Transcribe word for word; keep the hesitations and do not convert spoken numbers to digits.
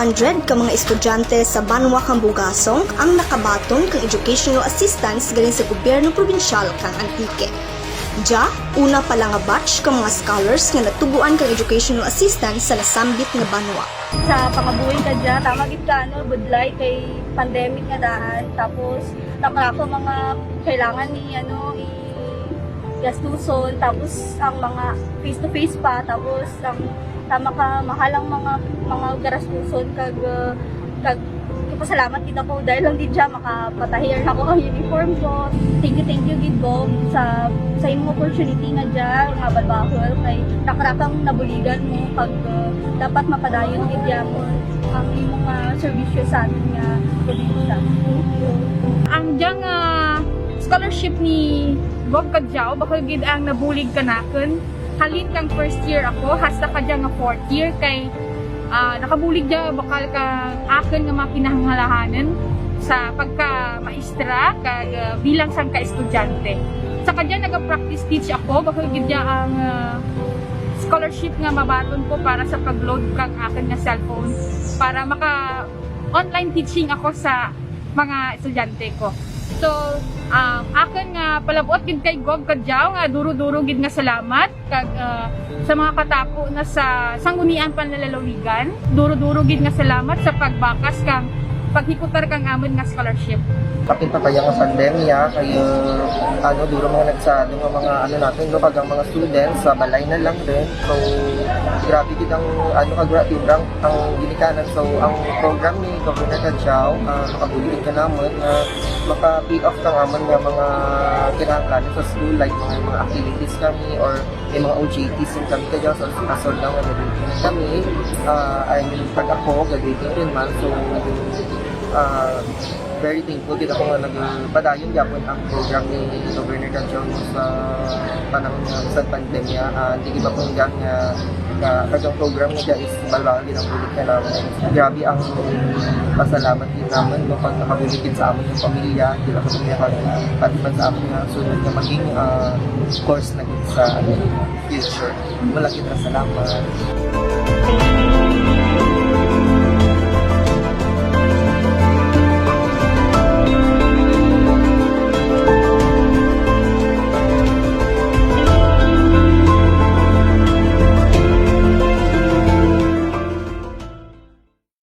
Hundred ka mga estudyante sa banwa kang Bugasong ang nakabaton kang educational assistance galing sa gobyerno probinsyal kang Antique. Dya, una pa lang nga batch ka mga scholars nga natuguan kang educational assistance sa nasambit nga banwa. Sa pangabuhi kadya, tama gid ka, ano, budlay kay pandemic nga daan, tapos nakarako mga kailangan ni, ano, i-, gastuson, tapos ang mga face-to-face pa, tapos ang tama ka mahal ang mga, mga garastuson, kag, uh, kag, nagpasalamat gid ako dahil lang gid dya makapatahi ako ang uniform ko. Thank you, thank you gid, Gov, sa, sa imong opportunity nga dya, nga balbahul, kay nakarako ang nabuligan mo, kag, uh, dapat mapadayon gid dya mo ang imong, ah, serbisyo sa amin nga probinsya. Thank you. Ang dya nga scholarship ni Gov Cadiao, bakal gid ang nabulig kanakun. Halin kang first year ako, hasta kadya nga fourth year, kay, ah, nakabulig dya bakal kang akun nga mga kinahanglahanun sa pagka maestra, kag, ah, bilang sangka estudyante. Sa kadya naga-practice teach ako, bakal gid dya ang, ah, scholarship nga mabaton ko para sa pag-load kang akun nga cellphone para maka-online teaching ako sa mga estudyante ko. So, ah, akun nga palab-ot gid kay Gov Cadiao nga duro-duro gid nga salamat kag, ah, sa mga katapo na sa Sangguniang Panlalawigan. Duro-duro gid nga salamat sa pagbakas kang paghikutar kang amun nga scholarship. Kapin pa kaya nga pandemya, kaya, ano, duro mga nagsado nga mga, ano, natun, no, kag ang mga students sa balay na lang run. So, grabe gid ang, ano, kag grabe ang, ang ginikanan. So, ang program ni Governor Cadiao, ah, makabulig kanamun nga maka-pay off kang amun nga mga kinahanglan sa school, like mga, mga activities kami or may mga O J Ts run kami kadya sa, sa Sundang nga graduating kami. Ah, I mean, pag ako, graduating run man. So, ah, very thankful gid ako nga nagpadayon gyapon ang program ni Governor Cadiao sa panahon nga sa pandemya. Ah, di gid mapunggan nga, nga kag ang program nga dya is balbahul gid ang bulig kanamun. Grabe ang pasalamat gid namun, no, pag nakabulig gid sa amun nga pamilya, di lang sa pamilya, pati man sa amun nga sunod nga maging, ah, course na gid sa, ano, future. Wara gid ra salamat.